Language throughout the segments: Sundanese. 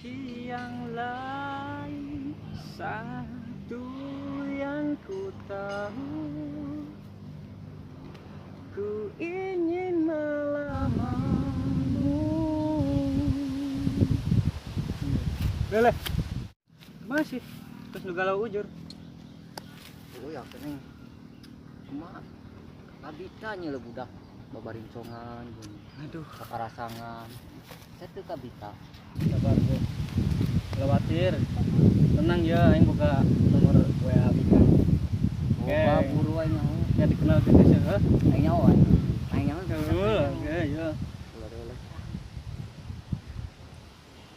Yang lain, satu yang ku tahu, ku ingin melamarmu. Lele, masih terus nu galau ujur. Oh ya keneng. Kumaha? Kabita nya le budak babarincongan jeung Aduh, kakarasangan. Saya teu kabita. Sabar, Bu. Khawatir. Tenang ya, aing buka nomor WA Bika. Oh, Oke. buru aing nyaho. Ya dikenal ke sih, heuh. Aing nyaho aing. Aing nyaho. Heuh, oke, ya.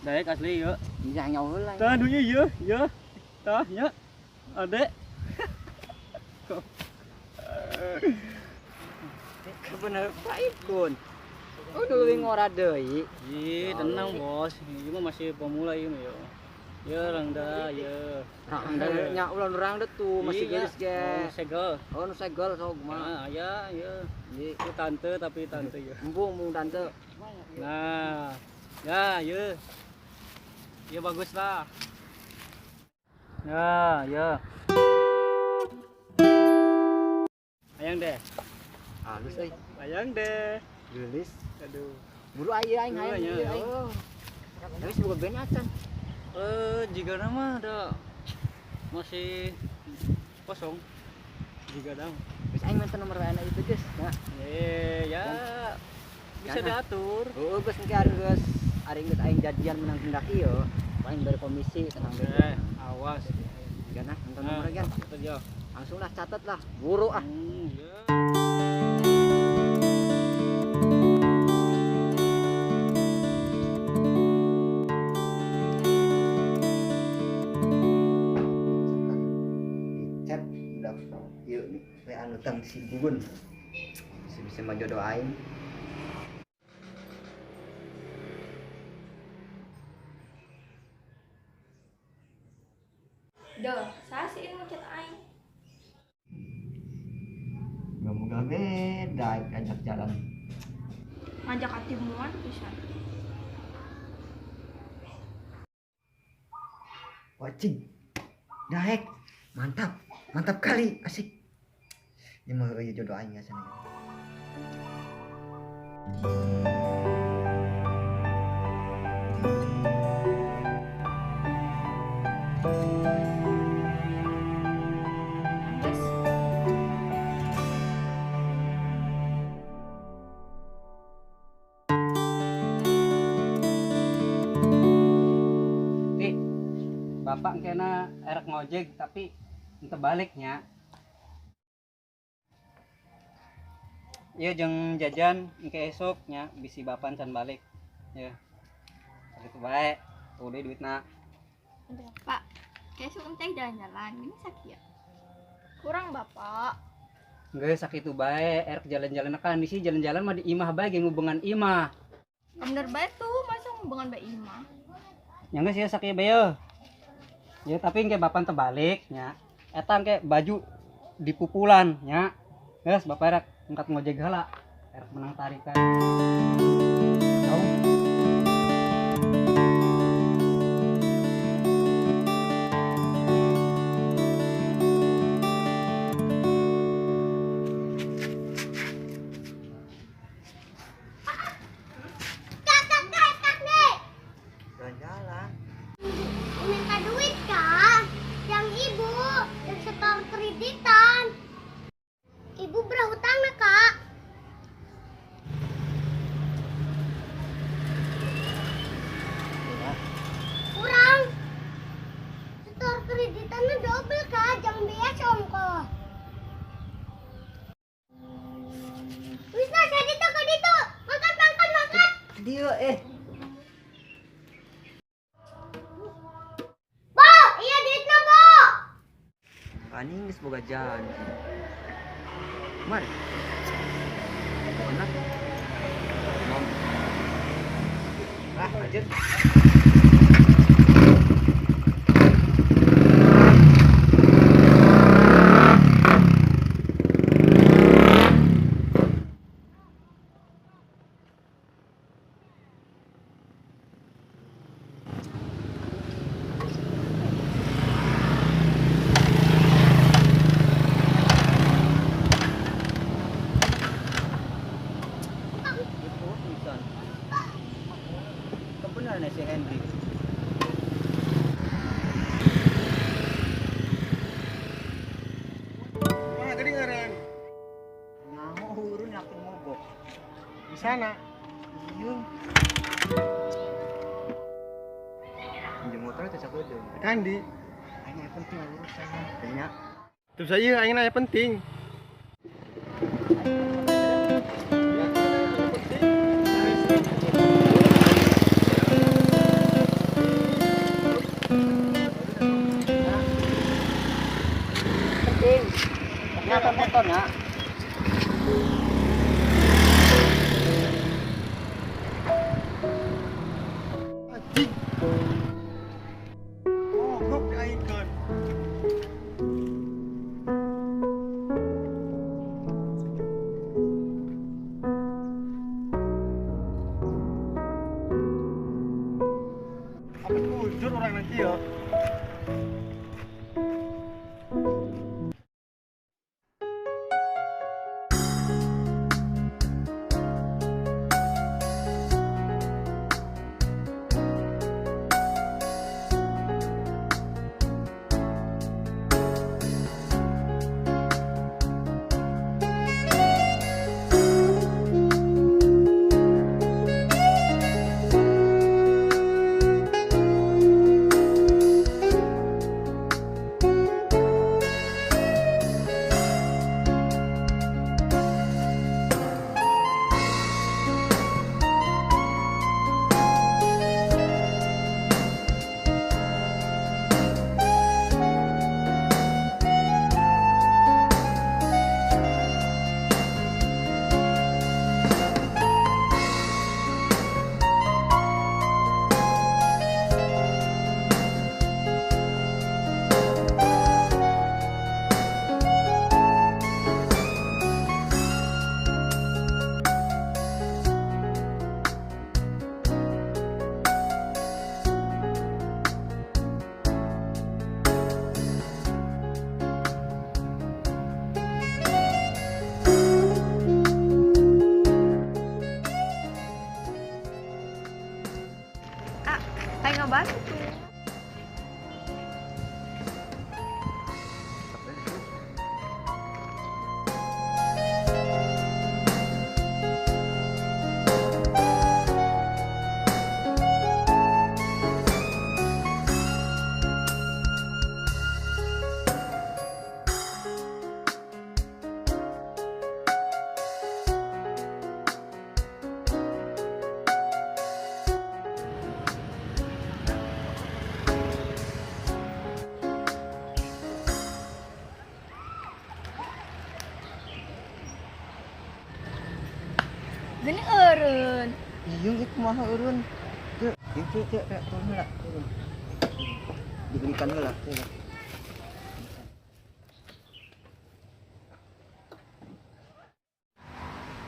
Daek asli ya. Iya aing nyaho heula. Tah dunya ya, ya. Tah nya. Adek. Bener Pak Ikun. Oh, dulu ngora deui. Ih, tenang bos. Ieu mah masih pemula ieu mah ya. Ya rangda, ya. Rangda nya ulah nu rangda tuh masih Iya. geus ge. Oh, segel. Oh, nu segel sok mah. Nah, ya, ya. Ieu Itu tante tapi tante ya. embung embung tante. Nah, ya, ya. Ya bagus lah. Ya, ya. Ayang deh. Halus euy. Ayang deh. Geulis. Aduh. Buru aya aing hayang Iya, ieu aing. oh. Tapi semoga band acan. Jika nama ada masih kosong. Jika dam. Geus aing minta nomor WA itu geus. Nah, Ya bisa Jangan. diatur. Oh, geus engke ari geus aing jadian menang tindak ieu. Paling beri komisi tenang bae. Awas. Gan ah, nonton nomor gan. Catat ya. Langsung lah catat lah. Buru ah. Ya. Chat udah yuk WA nu tang si Gugun. Bisa mah jodoh aing. Duh, saya sih ini ngechat aing. Moga-moga beda ajak jalan. Ngajak katimuan pisan. Wajib. Daek. Mantap. Mantap kali, asik. Ini mah euy jodoh aing asana. Terus Pi, bapak kena erek ngojek tapi ente baliknya. Iya jeung jajan engke esoknya bisi bapan can balik. Ya. Sakitu bae. Tuh deui duitna. Pak, besok ente jalan-jalan, ini sakit ya? Kurang bapak. Geus sakitu bae erek jalan-jalan kan di sini jalan-jalan mah di imah bae ge ngubungan imah. Bener bae tuh, masa ngubungan bae imah. Ya geus ya sakieu bae ye. Ya tapi engke bapan teu balik nya. Eta engke baju dipupulan nya. Geus bapak erek angkat ngojek heula. Erek menang tarikan. Jauh. Kak, nih. Jalan-jalan. Minta duit kak, yang ibu, yang setor kreditan. Ibu berhutang na kak. Kurang. Setor kreditannya double kak, jangan biasa ongko. Wisna, jadi tuh ke ditu. Makan, makan, makan. Dia eh. Bo, iya duitnya bo. Paning geus boga janji. Mari. Enak. Nom. Ah, lanjut. Henry. Mana tadi ngaran? Nyaho hurun yakin mogok. Di sana. Iya. Pinjam motor itu sakedeung. Kandi. Aing aya penting urusan. Kayaknya. Terus aja aing aya penting. Penting. Ternyata motor ya. Anjing. Mogok di aing kan. Apa ujur orang nanti ya? Ah, aing ngabantu. Gini eureun. Iya, ieu kumaha eureun? Teu, ieu teu teu teu turun heula, turun. Dibelikan heula, teu.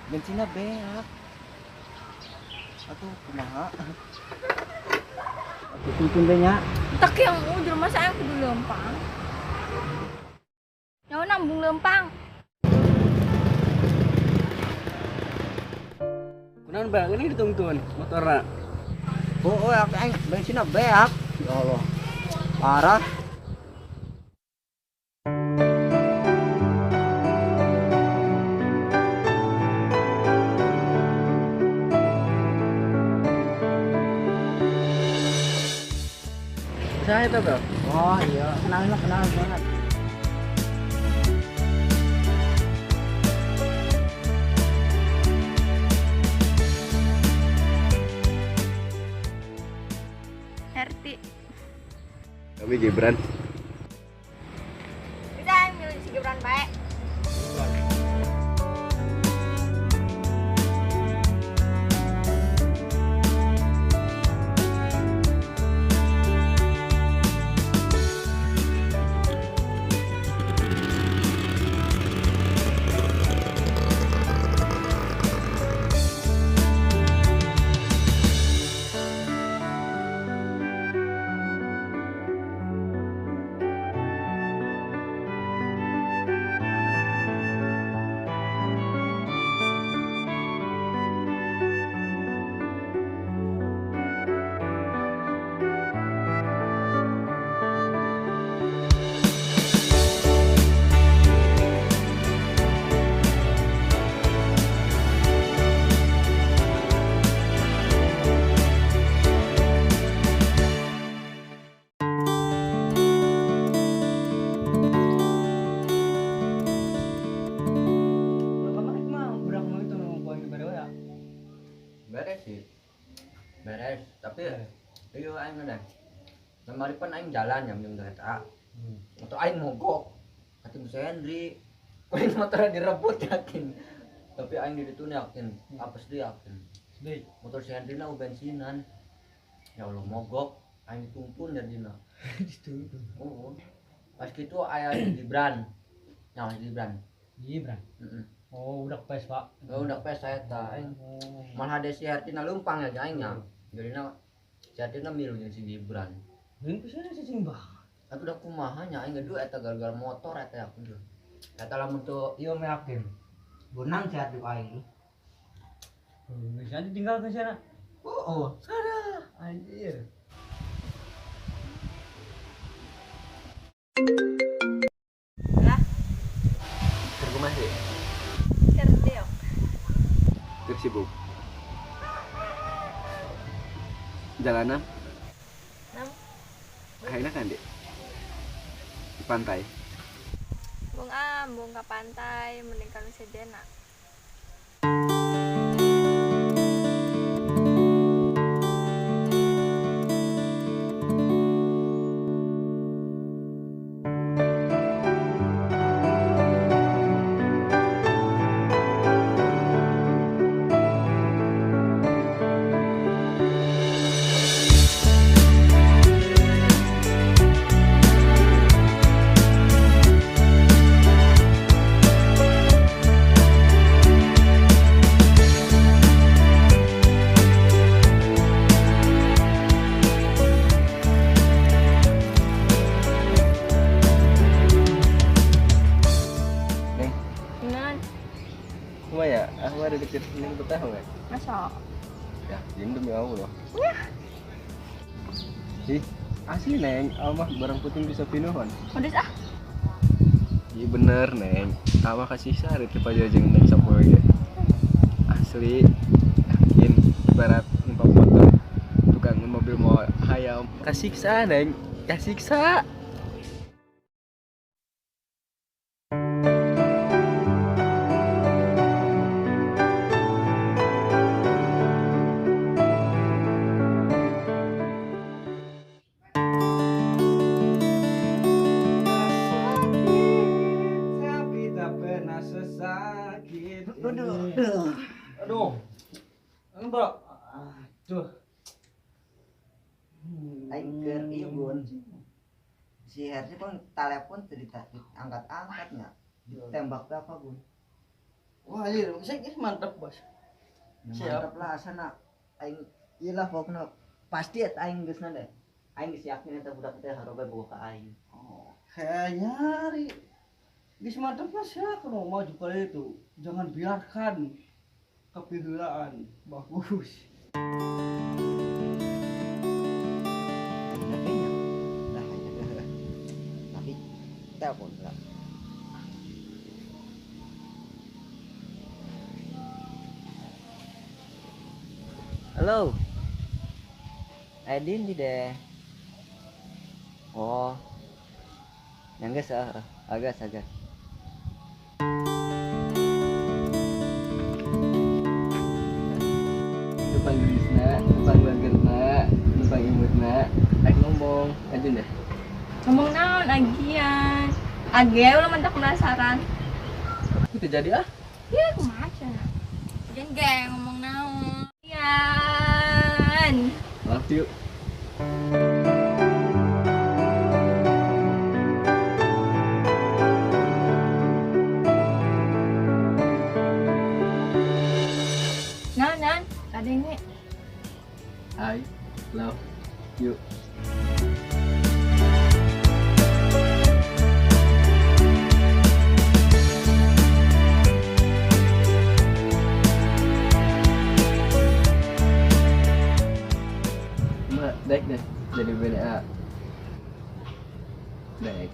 Bensinna beak. Atuh kumaha? Atuh tuntun teh nya. Tak yang ujur masa aing kudu lempang. Nyawa nambung lempang. Kunaon bang, ini ditungtun motorna. Oh, oh, aing bensinna beak. Ya Allah. Parah. Saya itu bro. Oh iya, kenalin lah, kenal banget. RT. Kami Gibran. Kita yang milih si Gibran baik. Beres, tapi iya aing deh. Kemarin pan aing jalan jam jam eta. Motor aing mogok. Kata si Henry, aing motornya direbut yakin. Tapi aing di ditu yakin, apes deui yakin. Deui. Motor si Henry na bensinan. Ya Allah mogok, aing dituntun jadina. Dituntun. Oh. Pas kitu aya Gibran. Nyawa si Gibran. Gibran. Heeh. Oh, udah pes, Pak. Oh, udah pes saya ta aing. Malah ada si Hertina leumpang ya aing nya. Jadina si Hertina milu jeung si Gibran. Lain pisan si Simbah. Atuh da kumaha nya aing geus eta gara-gara motor eta yakin tuh. Eta lamun teu ieu mah yakin. Benang sehat di aing. Bisa ditinggal ke sana. Oh, sada anjir. Lah, Keur kumaha sih? keur deok. Keur sibuk. Jalanan Nam, akhirnya kan, Dek? Di pantai. bung ah, bung ka pantai mending ka nu sejena. Neng, Nan, kumaha ya? Aku ada deket Neng betah nggak? masa? Yakin demi Allah. Ih, asli Neng, Allah barang puting bisa pinuhan. Pedes ah. Iya bener Neng, Awa kasih sari teh pajaja jeung Neng sapoe ge. Asli, yakin ibarat numpak motor, tukang mobil mau hayam. Kasiksa Neng, kasiksa. Tapi tak pernah sesakit. Aduh. Aduh. Anu, Bro. Aduh. Aing keur ieu Gun. Si Hersi pun telepon teu diangkat-angkat nya. Ditembak teh apa Gun? Wah, anjir, saya geus mantap, Bos. Ya, Siap. mantap lah asana aing ieu lah pokna pasti eta aing geusna deh. Aing geus yakin eta budak teh harobe boga ka aing. Oh, kayak nyari. Geus mantap lah ya kalau mau maju kali itu. Jangan biarkan kepihulaan. Bagus. Tapi nya lah nya. Tapi telepon lah. Halo. Edin di deh. Oh. Yang geus agak agak. Depan gelisna, depan bagerna, depan imutna, aing ngomong aja deh. Ngomong naon agian. Age ulah mentak penasaran. Itu terjadi ah. Ya, kumaha cenah. Agian ge ngomong naon. Agian. Love you. Naon, naon? Kadenge. I love you. Ma, daik deh jadi BDA. Daik.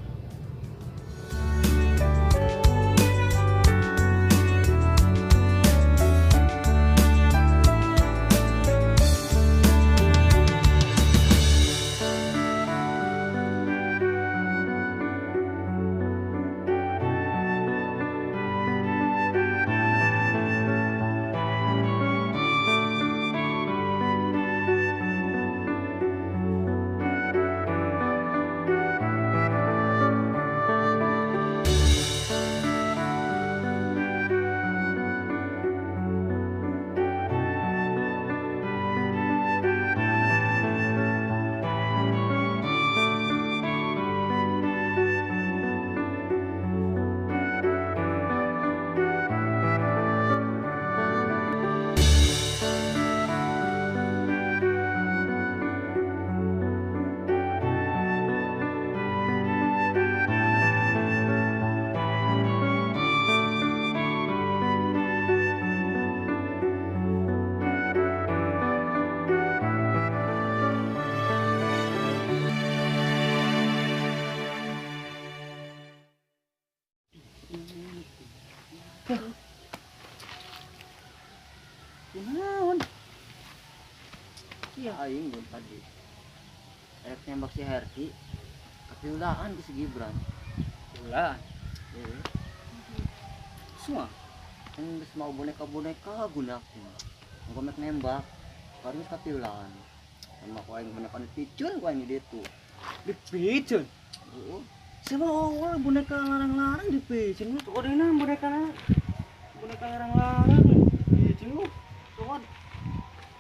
Iya aing belum tadi. Erek nembak si Herki. Kepiulaan ke si Gibran. Ulah. Heeh. Semua. Kan geus mau boneka-boneka gunakeun. Engko mek nembak. Baru geus kapiulaan. Sama ku aing boneka dipicun ku aing di ditu. Dipicun. Heeh. Siapa orang boneka larang-larang dipicun. Kodena boneka boneka larang-larang.